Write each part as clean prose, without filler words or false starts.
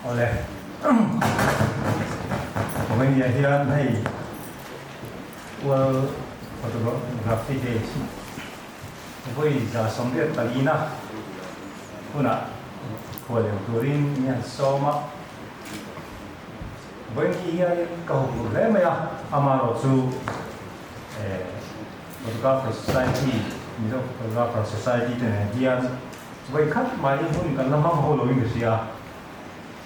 Awle. Romania hian hei World Photography Day vawi 84 na hunah khualeng turin min han sawm a. Vawiin hian ka huphurh hle mai a, amaherawhchu Photographer Society, Mizo Photographer Society te nen hian vawi khat mai hun kan la hmang ho loin ka hria.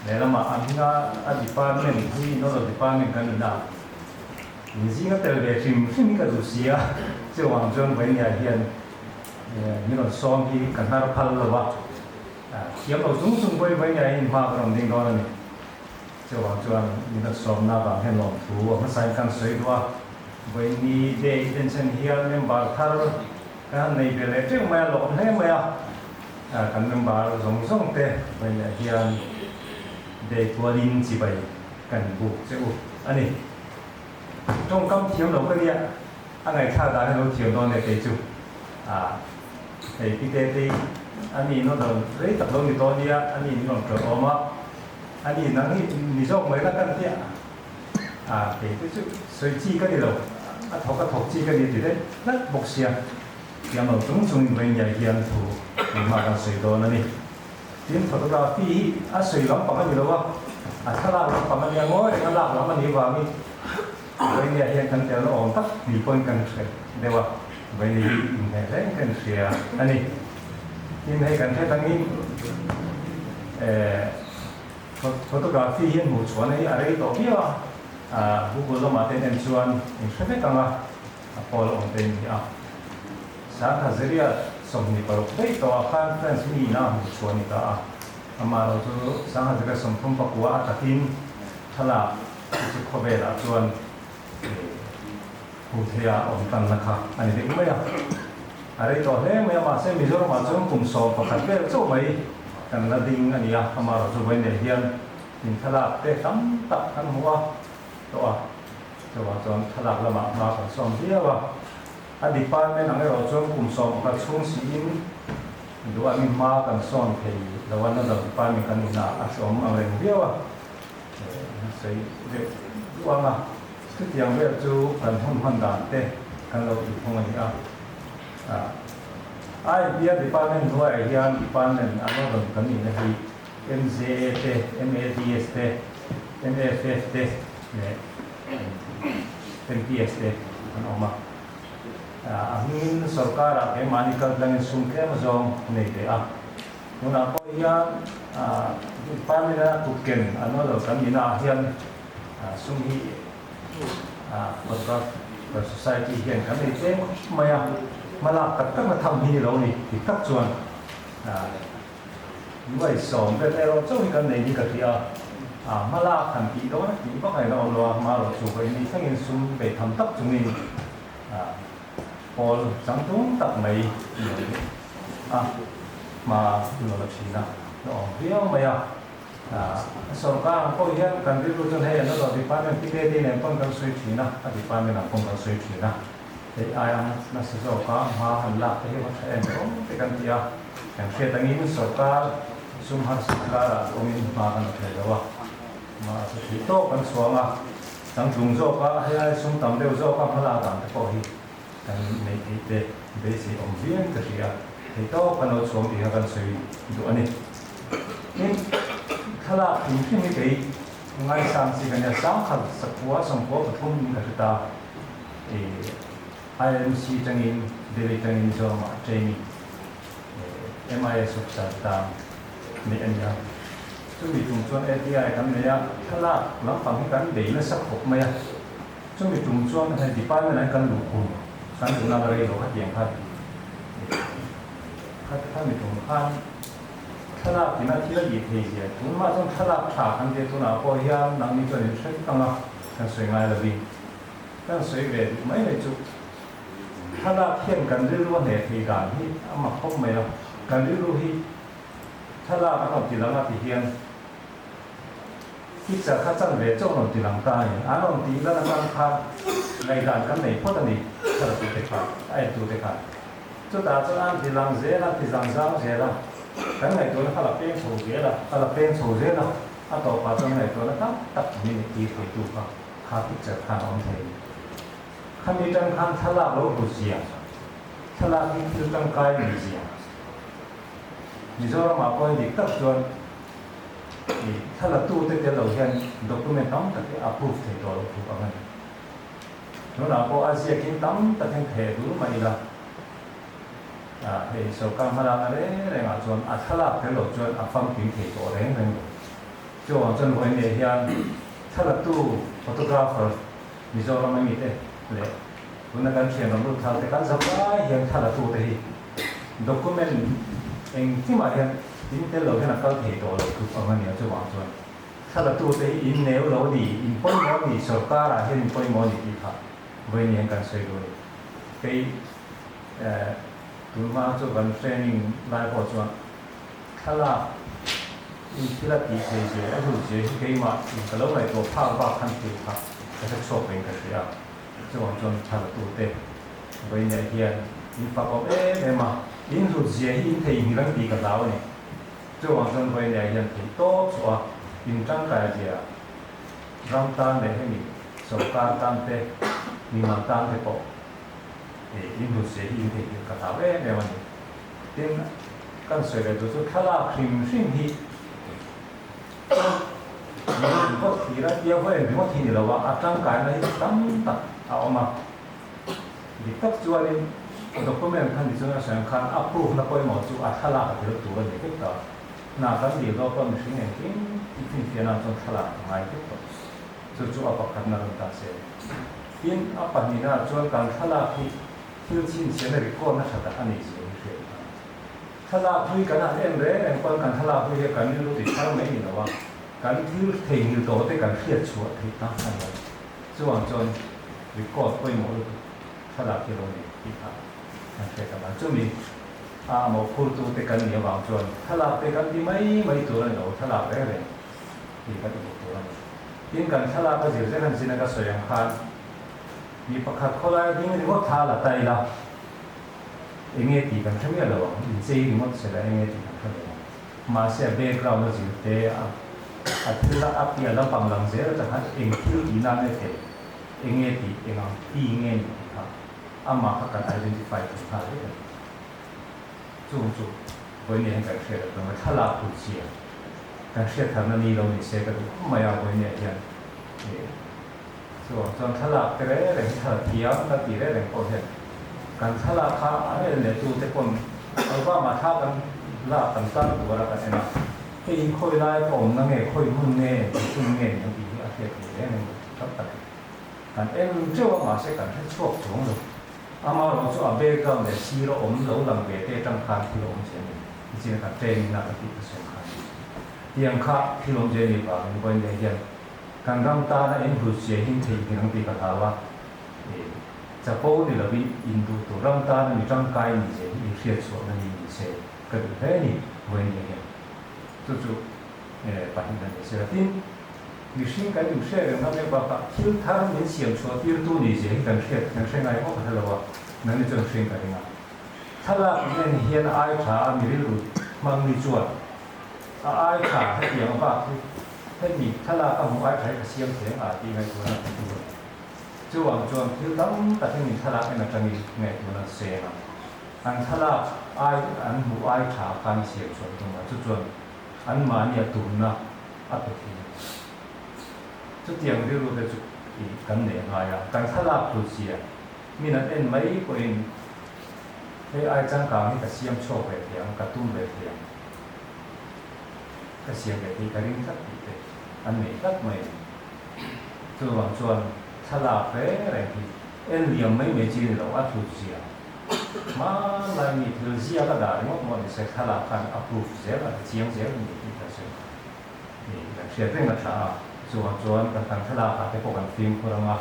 Lehlamah a hminga a department hi Nodal Department kan in a, min zinga tel ve hrim hrim hi ka duh si a, chuvang chuan vawinia hian min rawn sawm hi ka hnar phal lo va, thiam lo chung chung pawhin vawinia hian hma ka rawn ding dawn a ni. Chuvang chuan min rawn sawmna avang hian lawmthu a hmasain kan sawi duh a, vawiini day denchen hian member thar kan han nei ve leh teuh mai a, lawm hle mai a, kan member zawng zawng te vawiinah hian day kualin chibai kan buk che u a ni. Tawngkam thiam lo ka nia, a ngaihthlak dan hi lo thiam dawn e kei chu. Hei Pite te a ni nodal rei tak lo ni tawh nia, a ni min rawn ṭawlh awm a. A ni, nang hi ni zawk mai la kan tia. A, kei te chu sawi chi ka ni lo, a thawk a thawk chi ka ni ti daih tlat bawk sia. Thiam lo chung chungin vawiin hian thu engmah kan sawi dawn a ni. Tin, photography hi a sawi lampang a ni lo a, a thlalak lampang a nia ngawi reng a lak lam a nih vangin vawiin hian kan telna awm tak ni pawhin kan hre deuh a, vawiin hi inhmeh reng kan hria a ni. Tin, hei kan hre dangin photography hian hmuh chhuahna hi a rei tawh viau a, Google lamah te en chuan in hre vek ang a, a pawl awm te ni a. Sangha Zeria 26 daih tawhah khan France mi ina a hmuh chhuah a ni ta a, amaherawh chu Sangha Zeria 39 a takin thlalak hi chu khawvelah chuan hmuh theiha a awm tanna kha a ni deuh mai a. A rei tawh hle mai a, mahse Mizoramah chuan kum 11 vel chauh mai kan la ding a ni a, amaherawh chu vawiin hian in thlalak te tam tak kan hmu a tawh a, chuvang chuan thlalak lamah hma kan sawm viau a. A department ang erawh chuan kum 11 chhung siin duhangin hma kan sawn thei lo a, nodal department kan inah a hreawm ang reng viau a, sawi deuh duh ang a. Chutiang vel chu kan hun hman dan te kan lo tih thung a ni a. IPA department hnuaiah hian department a nodal kan nihna hi MJA te, MADS te, MFF te leh MPS te an awm a. A hmingin sorkarah keimahni kal tlangin sum tlem zawng nei ve a. Tunah pawh hian department-a kutken a nodal kan nihnaah hian Sum hi Photographer Society hian kan nei tlem khawp mai a, hmalak tak tak na tham hi ni lo ni dik tak chuan nuai sawm vel erawh chauh hi kan nei hi ka ti a, hmalak han tih dawn a tih vak a awm lo a, hmarawh chu vawi ni thlengin sum bei tham tak chungin pawl changtlung tak mai a hma lo la thin a, la awm viau mai a. Sorkar ang pawh hian kan rilru chuan hei an lo department PKD nen pawn kan sawi thin a, a department ang pawn kan sawi thin a, hei aia nasa zawka hma han lak te hi va tha em rawng te kan ti a, kan hriat angin sorkar sum harsa karah awmin hma kan la thei lo a, mahse thei tawk kan chhuang a, changtlung zawka hei aia sum tam deuh zawka hma lak dan te pawh hi kan neih theih te beisei awm viau ka hria, thei tawk kan lo chhuang tih kha kan sawi duh a ni. Tin, thlalak hrim hrim hi kei ngaisang chi ka nia, sangkhat sakhua sawmkua pathum in ka hre ta. Ih IMC tangin Delhi tangin Mizoramah training MIS officer tan neih a ni a. Chumi tum chuan ATI kan nei a, thlalak lampang hi kan bei nasa khawp mai a. Chumi tum chuan hei department ah hian kan luh kum kan duhna la rei lo khatiang khan khami tum khan Thlalak ina thil a tih thei zia tunmah chuan thlalak tha kan tia tunah pawh hian nangni chuan in hre vek ang a, kan sawi ngai lovin kan sawi ve duh mai mai chu thlalak hian kan rilru a hneh thei dan hi a mak khawp mai a, kan rilru hi thlalak an rawn ti lang a ti hian picture kha chan ve chauh rawn ti lang ta a ni, an rawn tih lan atang khan ngaihdan kan nei phawt a ni thlalakute kha a entute khan. Chutah chuan an ti lang zel a, ti zang zang zel a, kan ngaihtuahna kha la peng chho zel a, kha la peng chho zel a. A tawpah chuan ngaihtuahna tam tak min neih tir theitu kha kha picture khan a awm thei a ni. Khami tang khan thlalak lo hmu zia, thlalak hi thil tangkai ni zia. Mizoramah pawhin dik tak chuan ih thlalatute tel lo hian document tam tak hi approve thei tawh loh thu ang a ni. Tunah pawh a ziakin tam takin theh dul mah ila, hei sorkar hmalakna reng rengah chuan a thlalak tel lo chuan a famkim thei tawh reng reng lo. Chuvang chuan vawiin leh hian thlalatu photographer Mizoram a mite leh tuna kan thian ram lut thar te kan zam lai hian thlalatu te hi document engkimah hian in tel lo hian a kal thei tawh lo tluk ang a nia. Chuvang chuan thlalatu te hi in neu lo ni, in pawimawh ni, sorkar ah hian in pawimawh ni tih kha vawiin hian kan sawi duh a ni. Kei tun hma chu kan training lai pawh chuan thlalak in thil a tih thei zia a hlut zia hi keimah in ka lo ngaihtuah phak bak khan thil kha ka hre chhuak veng ka hria. Chuvang chuan thlalatu te vawiinah hian in fak awm em em a, in hlut zia hi in theihnghilh ang tih ka hlau a ni. Chuvang chuan vawiinah hian theih tawp chhuah a, in tangkai zia ram tan leh hemi sorkar tan te, mimal tan te pawh in hlut zia hi in theihnghilh ka hlau em em a ni. Tin, kan sawi leh duh chu thlalak hrim hrim hi ringawt thlir a, tia vawi ringawt hi ni lo a, a tangkaina hi tam tak a awm a. Dik tak chuanin document kha ni chuan a sawi ang khan a proof na pawimawh chu a thlalak a tel tur a ni vek ta. Hna kan dil dawn pawh mihring engkim i finfiahna chuan thlalak a ngai vek tawh. Chu chu a pakhatna rawn ta se. Tin, a pahnihna chuan kan thlalak hi Thil chhinchhiahna record na tha tak a nei zia hi hriat a. Thlalak hlui kan han en reng reng pawn kan thlalak hlui hi kan rilru ti thar mai ni lo a, kan thil theihnghilh tawh te kan hriat chhuah theih ta a ni a. Chuvang chuan record pawimawh lutuk thlalak hi a lo nei tih kha kan hriat ang a. Chumi a mawhphurtu te kan nih avang chuan thlalak te kan ti mai mai tur a ni lo, thlalak reng reng hi kan uluk tur a ni. Tin, kan thlalak a zir zel han zin a ka sawi ang khan, Mi pakhat khawlaia ding ringawt tha la ta ila, enge tih kan hre miah lo ang, inchei ringawt se la enge tih kan hre lo ang. Mahse a background a zir te, a a thil a piah lampang lang zel atang khan eng thil tih nan nge thei, enge tih, eng ang ti nge ni tih kha amah kha kan identify thei nghal vek a ni. Chung chu vawiin hian kan hriat a tum a, thlalak tur chia kan hriat tharna ni lo ni se ka duh khawp mai a, vawiin hian. Chuang chuan thlalak te reng reng hi thla thiam kan tih reng reng pawh hian kan thlalak kha an en leh tu te pawn Obama thla kan lak kan tan tur a kan en a, hei hi khawi lai ka awmna nge khawi hmun nge engti hun nge ni ang tih hi a hriat theih reng reng lo tam tak in kan en teuh a mahse kan hre chhuak chuang lo. Amaherawh chu a background leh sir a awm lo lang ve te atang khan thil a awm che a ni. Nichin a kan training na ka tih ka sawi khan tiang kha thil awm che a nih vangin vawiin leh hian Kan ram tana in hlut zia hi theihnghilh ang tih ka hlau a, i chapo ni lovin in duh tur ram tana mi tangkai ni zia hi in hriat chhuahna ni ni se ka duh hle a ni, Vawinia hian chu chu pahnihna ni se la. Tin, mihring kan inhriat reng na mek bakah thil thar min siam chhuah tirtu ni zia hi kan hriat kan hre ngai bawk a hre lo a, nangni chuan hring ka ring a. Thlalak nen hian a ai tha a mi rilru hmang ni chuan a ai tha hetiang bak hi Hemi thlalak a hmuh ai tha hi ka siam thei ang a tih ngaihtuahna kan tum a ni. Chuvang chuan thil tam tak hi min thlalak en atangin ngaihtuahna an seng a. An thlalak ai an hmuh ai tha khan siam chhuah tum a, chu chuan anmahnia tumna a pe thei a. Chutiang rilru te chu ih kan nei a ngai a, kan thlalak hlut zia min an en mai pawhin hei ai changkang hi ka siam chhuak ve thei ang, ka tum ve thei ang. Ka siam ve tih ka ring tlat tih te an nei tlat mai a ni. Chuvang chuan thlalak reng reng hi en liam mai mai chi ni lo, a hlut zia. Hmanlai mi thil ziak a dah ringawt maw ni se thlalak khan a proof zel a, ti chiang zel a ni tih kan sawi kha ni kan hriat reng a tha a. Chuvang chuan kan kan thlalak ah te pawh kan fimkhur ang a,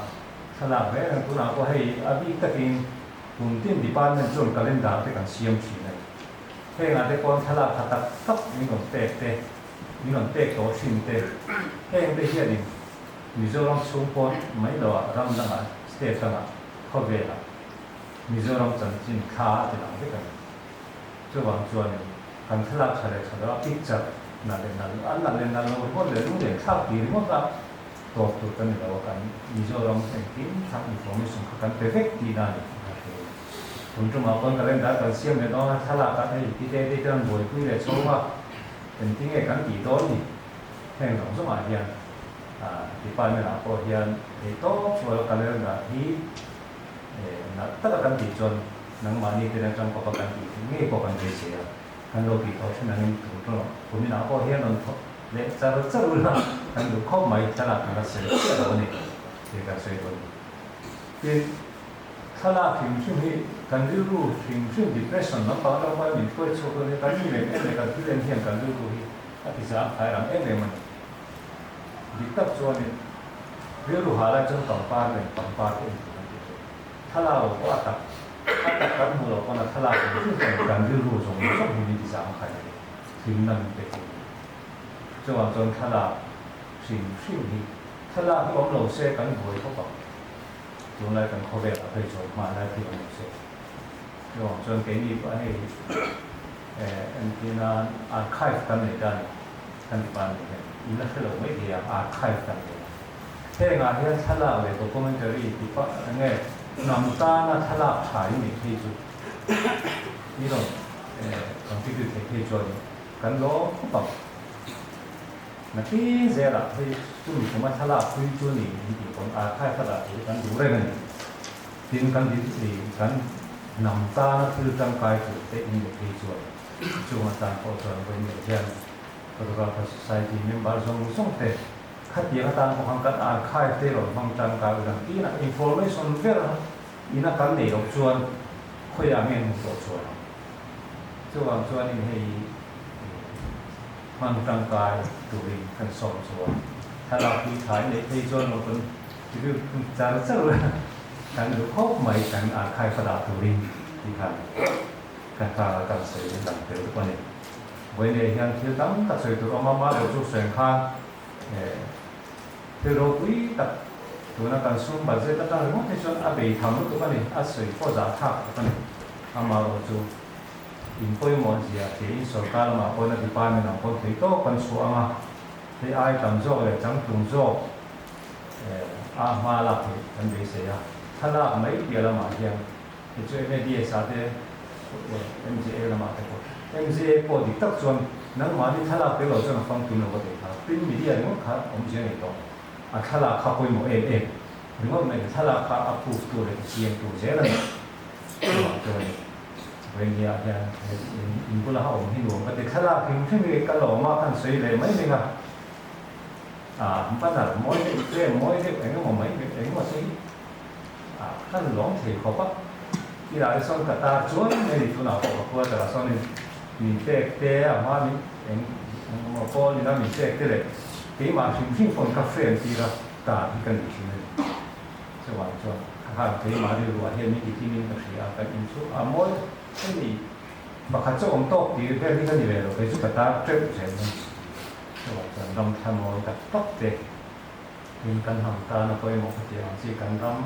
thlalak reng reng tunah pawh hei a bik takin kum tin department chuan calendar te kan siam thin a ni. Hengah te pawn thlalak tha tak tak min rawn pek te, min rawn pek tawh thin te, heng te hianin Mizoram chhung pawn mai loah ram dangah, state dangah, khawvelah Mizoram chanchin thla a ti lang vek a ni. Chuvang chuanin kan thlalak tha leh tha loa picture. Nalh leh nalh an nalh leh nalh lo ringawt leh lung leh thlak tih ringawt a tawp tur kan ni lo a, kan Mizoram engkim thlak information kha kan pe vek tihna a ni tih ka hre. Tun tumah pawn calendar kan siam leh dawn a, thlalak ah hei ti te te te an buaipui leh chho a, engtinge kan tih dawn ni? Heng zawng zawngah hian department ah pawh hian theihtawp sual calendar hi nalh taka kan tih chuan nangmahni ten atang pawh kan tih theih ngei pawh kan beisei a, kan lo tih tawh thin angin tun ṭawng kumin ah pawh hian rawn thawk leh char char ula kan duh khawp mai thlalak kan la sel chiah lo a ni tih kan sawi dawn a ni. Tin, thlalak hrim hrim hi kan rilru hrim hrim depression lampang atang pawhin min hruai chhuak dawn a ni, kan mi lem em leh kan thil en hian kan rilru hi a ti zang khai rang em em a ni. Dik tak chuanin rilru ha lai chuan pangpar leh pangpar te en tur an ti thin. Thlalak lo pawh a tak a tak kan hmuh loh pawn a thlalak hrim hrim chuan kan rilru zawng zawng hi min ti zang khai a ni. Hlimna min pe thei a ni. Chuvang chuan thlalak hrim hrim hi thlalak hi awm lo se kan buai khawp ang. Tunlai kan khawvel ah phei chuan hmanlai thil awm lo se. Chuvang chuan keini pawh hei entir nan archive kan nei ta a ni. Kan department hian in la hre lo mai thei a, archive kan nei a. Hengah hian thlalak leh documentary tih pah eng nge hnam tana thlalak tha in neih phei chu ni rawn contribute theih phei chuan kan lawm khawp ang. Nakin zelah hei chumi kuma thlalak pui chu ni in tih pawn archive a dah tur hi kan duh reng a ni. Tin, kan kan hnam tana thil tangkai tur te in neih phei chuan chung atan pawh chuan vawiin leh hian Photographer Society member zawng zawng te khatiang atan pawh khan kan archive te rawn hmang tangkai u lang tiin a information ber ina kan neih loh chuan khawiah nge hmu tawh chuan ang. Chuvang chuanin hei hmang tangkai turin kan sawm chu a thlalak pui thlai neih phei chuan rawn kan Review char char kan duh khawp mai kan archive a dah turin tih khan kan tar a kan sawi lang tel bawk a ni. Vawiin hian thil tam tak sawi tur awm a, mah erawh chu sawi khan thil ropui tak tuna kan sum budget atang ringawt hi chuan a bei tham lutuk a ni, a sawi pawh zah thlak tuk a ni. Amaherawh chu in pawimawh zia tiin sorkar lamah pawhin a department ang pawn thei tawk kan chhuah ang a, hei ai tam zawk leh changtlung zawk a hma lak theih kan beisei a, thlalak mai piah lamah hian hei chu MADS ah te MJA lamah te pawh MJA pawh dik tak chuan nangmahni thlalak tel lo chuan a famkim lo ka tih kha print media ringawt kha awmzia nei tawh a thlalak kha pawimawh em em ringawt mai thlalak kha a proof tu leh tichiang tu zel a ni chuvang chuan Vainia hian in bula a awm hi nuam ka ti thlalak hrim hrim hi ka lawm a khan sawi leh mai mai a. A banner mawi deuh frame mawi deuh eng emaw mai eng emaw te hi a khan lawm thei khawp a. I lah hi sawn ka tar chuan mai ni tunah pawh ka khua takah sawnin min pek te a hma min eng emaw pawl ina min pek te leh keimah hrim hrim pawn ka frame tir a tar hi ka nih thin a ni. Chuvang chuan ka khan keimah rilruah hian min tihlim in ka hria a, kan in chu a mawi hemi pakhat chu awm tawk tih vel hi ka ni ve lo kei chu ka tar teuh zel mai. Chuvang chuan ram thlamawi tak tak te in kan ham tan a pawimawh ka tih ang chi kan ram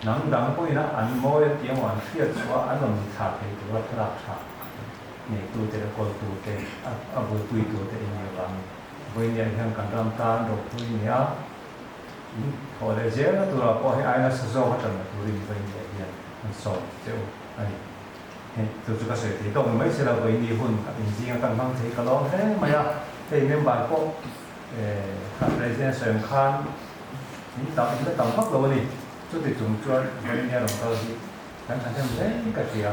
hnam dang pawhin a an mawi a tih emaw an hriat chhuah a an rawn thlah thei tura thlalak tha neitu te leh kawltu te a buaipuitu te in nih avangin vawiin hian kan ram tan ropui nia in thawh leh zelna turah pawh hei aina sa zawk atangna turin vawiin hian an sawm che u a ni. Hei chu chu ka sawi thei tawk ni mai se lo, vawiini hun ka inzinga kan hmang thei ka lawm hle mai a, hei member pawh kha President sawi ang khan in tam in la tam vak lo a ni, chuti chung chuan vawiini a rawn kal hi kan thahnem hle ka hria,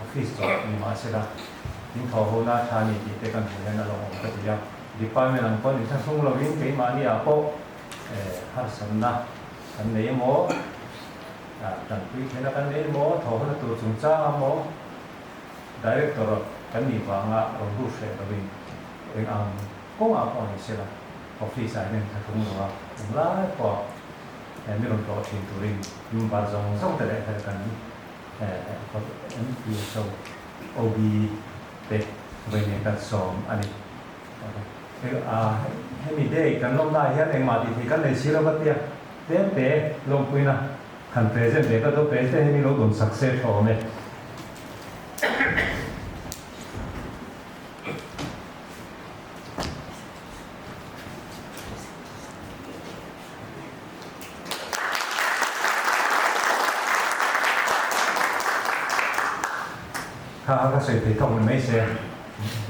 office chawlh ni mah se la in thawh ho na tha ni tih te kan hmuh hian a lawmawm ka ti a, department ang pawn inthlahrung lovin keimahni ah pawh harsatna kan nei emaw. Tanpui theihna kan nei maw, thawhna tur chungchang a maw, Director kan nih vanga rawn lut hreh lovin eng ang kawngah pawh ni sela office ah hian tha tung lo a, eng lai pawh mi rawn tlawh thin turin member zawng zawng te leh hel kan MPSO OB te vawiin kan sawm a ni. Hemi day kan lawmna ah hian engmah tih theih kan nei si lo va tia. Tlem te lawmpuina han present ve ka duh president hi min lo dawn sak se tha awm e. Kha kha ka sawi thei tawk ni mai se.